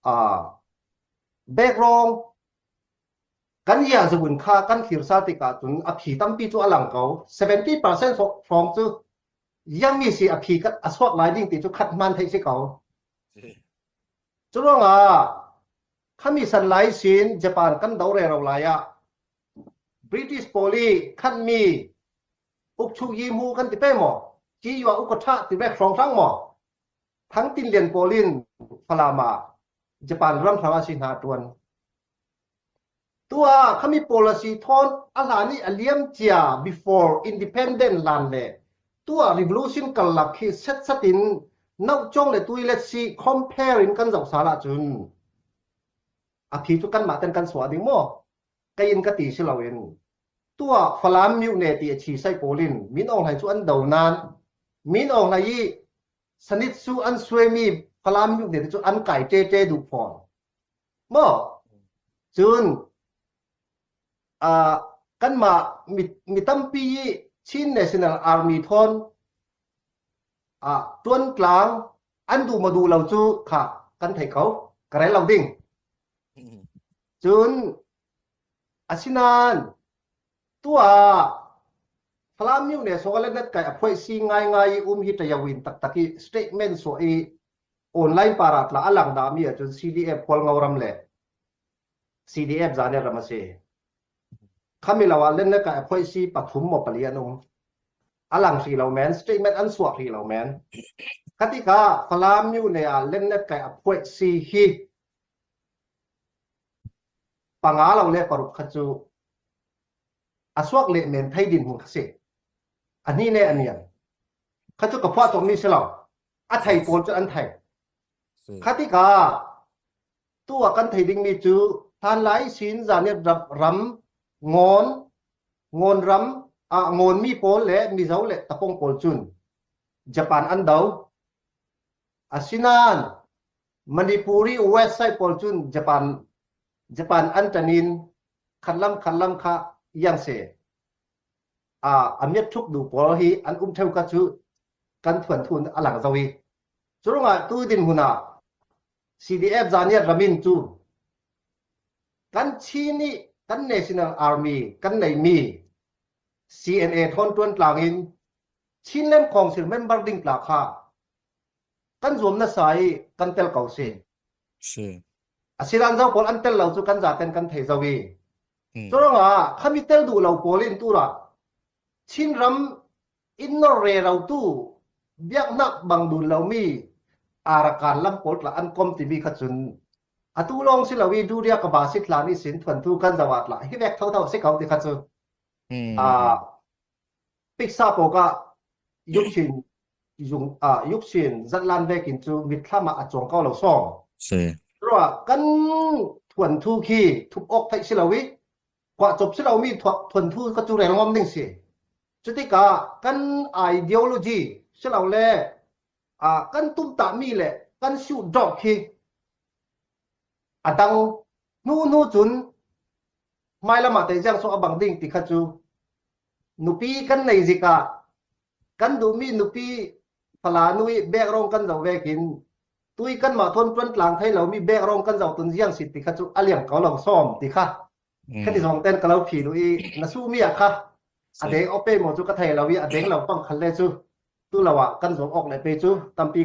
Uh, background kan yazawun kha kan thlir sal tikah cun a phi tampi cu a lang ko. 70% hrawng cu yangmi si a phi a chuak lai ding ti cu khat hman theih si ko. Cu ruangah khami san lai sin Japan kan do rero lai ah British pawl i khanmi ukchuk yi mu kan ti pe maw? Ci yua uk tha ti vek hrawng hrang maw? Thang Tin Lian pawl in Falam ah Japan ram hrang a si hna tuan. Tuah khami policy thawn a hlan i a liam cia before independent lan le tuah revolution karlak khi setsat in naucong le tuilet si compare in kan zoh sal ahcun a phi cu kanmah ten kan suah ding maw? Kei in ka ti si loin tuah Falam myone ti a chi sai pawl in Min Aung Hlaing cu an do nain Min Aung Hlaing i sanit su an suaimi Falam myone cu an kai ṭe duh fawn. Maw? Cun uh, kanmah mi, mi tampi i Chin National Army thawn uh, tuantlang an duh maw duh lo cu kha kan thei ko. Ka rel lo ding. Cun asinain tuah Falam Myu ne so le nat kai a phuai si ngai ngai i um hi tayawin taktak i statement so i online para tla a lang da mi ahcun CDF Hualngo ram le CDF Zane ram a si. Khami lo ah len le kai a phuai si pathum maw pali an um. A lang hri lo men, statement an suah hri lo men. Khatika Falam Myu ne ah len le kai a phuai si hi panga lo le paruk kha cu a suak le men thei din hmun kha si. A hni ne a niam. Kha cu ka phuah cawmmi si lo. A thei pawl cu an thei. Kha tikah tu ah kan thei dingmi cu hlanlai sin zan i ram ngawn ngawn ram ah ngawnmi pawl le Mizo le Tapong pawl cun Japan an do. Asinain Manipuri west side pawl cun Japan Japan an ṭan in khatlam khatlam kha yang se a a miat thuk du pawl hi an um theu ka cu kan thuan thun a lang zo i curungah tu din hmun ah CDF zaniat ramin cu kan Chin i kan National Army kan neimi CNA thawn tuan tlang in Chinland Council member ding tla kha kan zuam nasa i kan tel ko si. Si. Asilan zo pawl an tel lo cu kan zaten kan thei zo i. Curangah khami tel duh lo pawl in tura Chinram in nor re ro tu biaknak bang dun lomi Arakan lam pawl tla an kom timi kha cun atu lawng si lo i duria ka ba si tla ni sin thuan tu kan zawat la hi vek tho tho si ko ti kha cu a piksa po ka yukchin yung a yukchin zatlan vekin cu mitthlam ah a chuang ko lo song Si. Ruah kan thuan thu khi thup ok theih si lo i kwa chop si lo mi thuan thu ka cu rel ngom ding si. Cutikah kan ideology si lo le kan tumtah mi le kan siu dok khi a dang hnu hnu cun hmailam ah tei so a bang ding ti kha cu nupi kan nei zik ah kan duhmi nupi fala nu i background kan zoh vekin tui kan mah thon tuan tlang thei lomi background kan zoh tun ziang sit ti kha cu a liang ko lo som ti kha khati zong ten ka lo phi lu i na su mi ah kha a deng ope mo cu ka thei lo i a deng lo pang khal le cu tu lo ah kan zong ok le pe cu tampi.